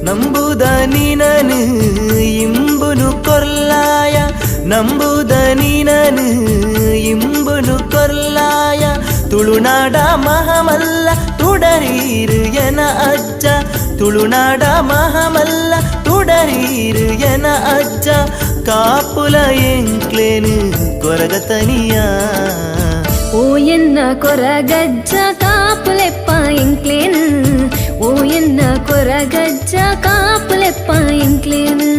ನಂಬುದ ನಿನನು ಇಂಬುನು ಕೊರ್ಲಾಯ ನಂಬುದ ನಿನನು ಇಂಬುನು ಕೊರ್ಲಾಯ ತುಳುನಾಡ ಮಹಮಲ್ಲ ತುಡರೀರು ಎನ ಅಜ್ಜ ತುಳುನಾಡ ಮಹಮಲ್ಲ ತುಡರೀರು ಎನ ಅಜ್ಜ ಕಾಪುಲ ಎಂಕ್ಲೇನು ಕೊರಗತನಿಯ ಓ ಎನ್ನ ಕೊರಗಜ್ಜ ಕಾಪುಲೆಪ್ಪ ಎಂಕ್ಲೇನು ಓ ಎನ್ನ ಕೊರಗಜ್ಜ ಕಾಪುಲೆಪ್ಪ ಎಂಕ್ಲೇನು.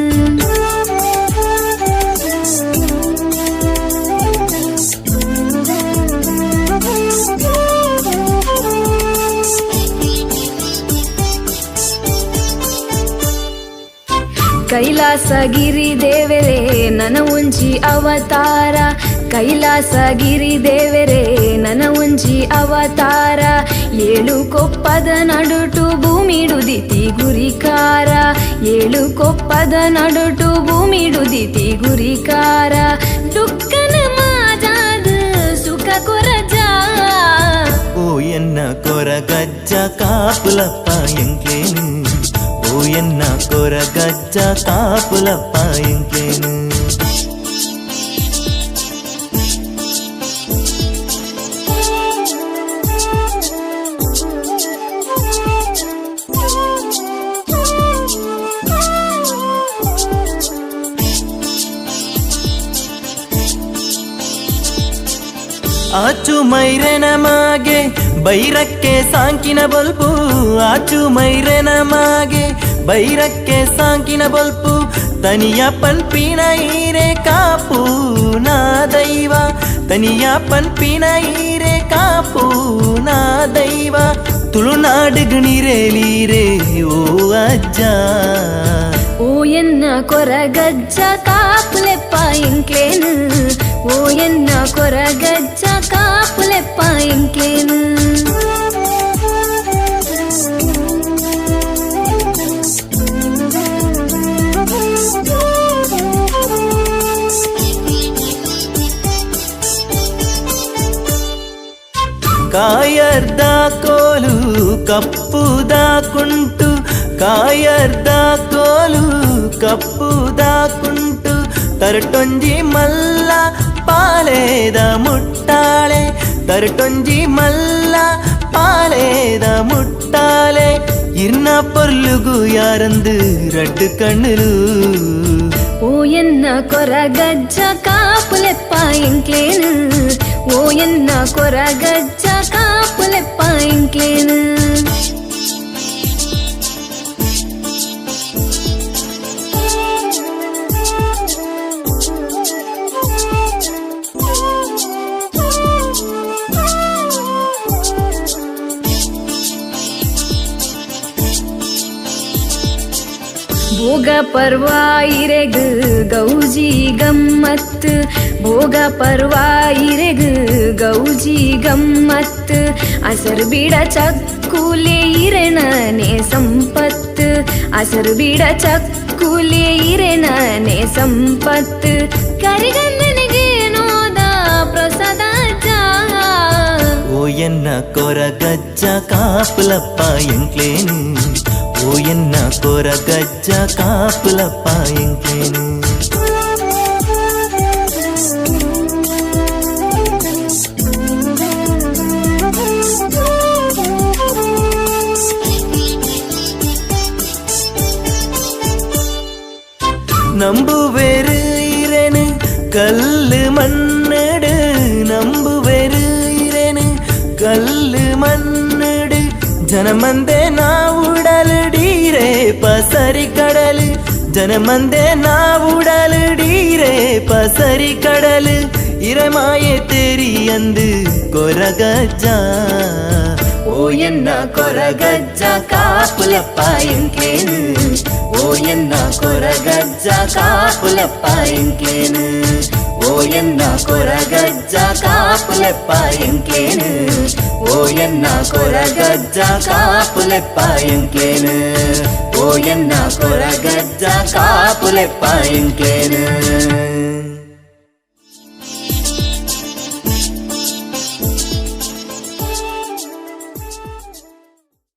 ಕೈಲಾಸಗಿರಿ ದೇವರೇ ನನ ಒಂಜಿ ಅವತಾರ ಕೈಲಾಸಗಿರಿ ದೇವರೇ ನನ ಒಂಜಿ ಅವತಾರ ಏಳು ಕೊಪ್ಪದ ನಡುಟು ಭೂಮಿಡುದಿತಿ ಗುರಿಕಾರ ಏಳು ಕೊಪ್ಪದ ನಡುಟು ಭೂಮಿಡುದಿತಿ ಗುರಿಕಾರ ದುಃಖನ ಮಾಜಾದ ಸುಖ ಕೊರಜ. ಓ ಎನ್ನ ಕೊರಗಜ್ಜ ಕಾಪುಲಪ್ಪ ಎಂಕ್ಲೇನು ಓ ಎನ್ನ ಕೊರಗಜ್ಜ ಕಾಪುಲಪ್ಪ ಎಂಕ್ಲೇನು. ಆಚು ಮೈರೆನ ಮಾಗೆ ಬೈರಕ್ಕೆ ಸಾಂಕಿನ ಬೊಲ್ಪು ಆಚು ಮೈರೆನ ಮಾಗೆ ಬೈರಕ್ಕೆ ಸಾಂಕಿನ ಬೊಲ್ಪು ತನಿಯ ಪನ್ಪಿನ ಈರೆ ಕಾಪು ನಾ ದೈವ ತನಿಯ ಪನ್ಪಿನ ಈರೆ ಕಾಪು ನಾ ದೈವ ತುಳುನಾಡುಗ್ ನೀರೇಲೀರೆ ಓ ಅಜ್ಜ. ಓ ಎನ್ನ ಕೊರಗಜ್ಜ ಕಾಪುಲೆಪ್ಪ ಎಂಕ್ಲೇನು ಓ ಎನ್ನ ಕೊರಗಜ್ಜ ಕಾಪುಲೆಪ್ಪ ಎಂಕ್ಲೇನು. ಕಾಯರ್ದ ಕೋಲು ಕಪ್ಪುದ ಕುಂಟು ಕಾಯರ್ದ ಕೋಲು ಕಪ್ಪುದ ಕುಂಟು ತರಟೊಂಜಿ ಮಲ್ಲ ಪಾಲೇದ ಮುಟ್ಟಾಳೆ ತರಟೊಂಜಿ ಮಲ್ಲ ಪಾಲೇದ ಮುಟ್ಟಾಲೆ ಇರ್ನ ಪೊರ್ಲುಗು ಯಾರಂದು ರಡ್ಡು ಕಣ್ಣುಲು. ಓ ಎನ್ನ ಕೊರಗಜ್ಜ ಕಾಪುಲೆಪ್ಪ ಎಂಕ್ಲೇನು ಓ ಎನ್ನ ಕೊರಗಜ್ಜ ಕಾಪುಲೆಪ್ಪ ಎಂಕ್ಲೇನು. ಭೋಗ ಪರ್ವಾಯಿರೆಗ್ ಗೌಜಿ ಗಮ್ಮತ್ ಭೋಗ ಪರ್ವಾಯಿರೆಗ್ ಗೌಜಿ ಗಮ್ಮತ್ ಅಸರ್ ಬಿಡ ಚಕ್ಕುಲೆ ಇರೆನನೆ ಸಂಪತ್ ಅಸರ್ ಬಿಡ ಚಕ್ಕುಲೆ ಇರೆನನೆ ಸಂಪತ್ ಕರಿಗಂದನಿಗೆ ನೋದ ಪ್ರಸಾದ. ಓ ಎನ್ನ ಕೊರಗಜ್ಜ ಕಾಪುಲಪ್ಪ ಎಂಕ್ಲೇನು ಓ ಎನ್ನ ಕೊರಗಜ್ಜ ಕಾಪುಲಪ್ಪ ಎಂಕ್ಲೇನು. ನಂಬುವೆರು ಇರೆನು ಕಲ್ಲು ಮಣ್ಣಡು ನಂಬುವೆರು ಇರೆನು ಕಲ್ಲು ಮಣ್ಣಡು ಜನಮಂದೆ ನಾವುಡಲಡೀರೆ ಪಸರಿ ಕಡಲು ಜನಮಂದೆ ನಾವುಡಲಡೀರೆ ಪಸರಿ ಕಡಲು ಇರಮಾಯೆ ತೆರಿಯಂದು ಕೊರಗಜ್ಜ. ಓ ಎನ್ನ ಕೊರಗಜ್ಜ ಕಾಪುಲಪ್ಪ ಎಂಕ್ಲೇನು ಓ ಎನ್ನ ಕೊರಗಜ್ಜ ಕಾಪುಲಪ್ಪ ಎಂಕ್ಲೇನು ಓ ಎನ್ನ ಕೊರಗಜ್ಜ ಕಾಪುಲೆಪ್ಪ ಎಂಕ್ಲೇನು ಓ ಎನ್ನ ಕೊರಗಜ್ಜ ಕಾಪುಲೆಪ್ಪ ಎಂಕ್ಲೇನು ಓ ಎನ್ನ ಕೊರಗಜ್ಜ ಕಾಪುಲೆಪ್ಪ ಎಂಕ್ಲೇನು.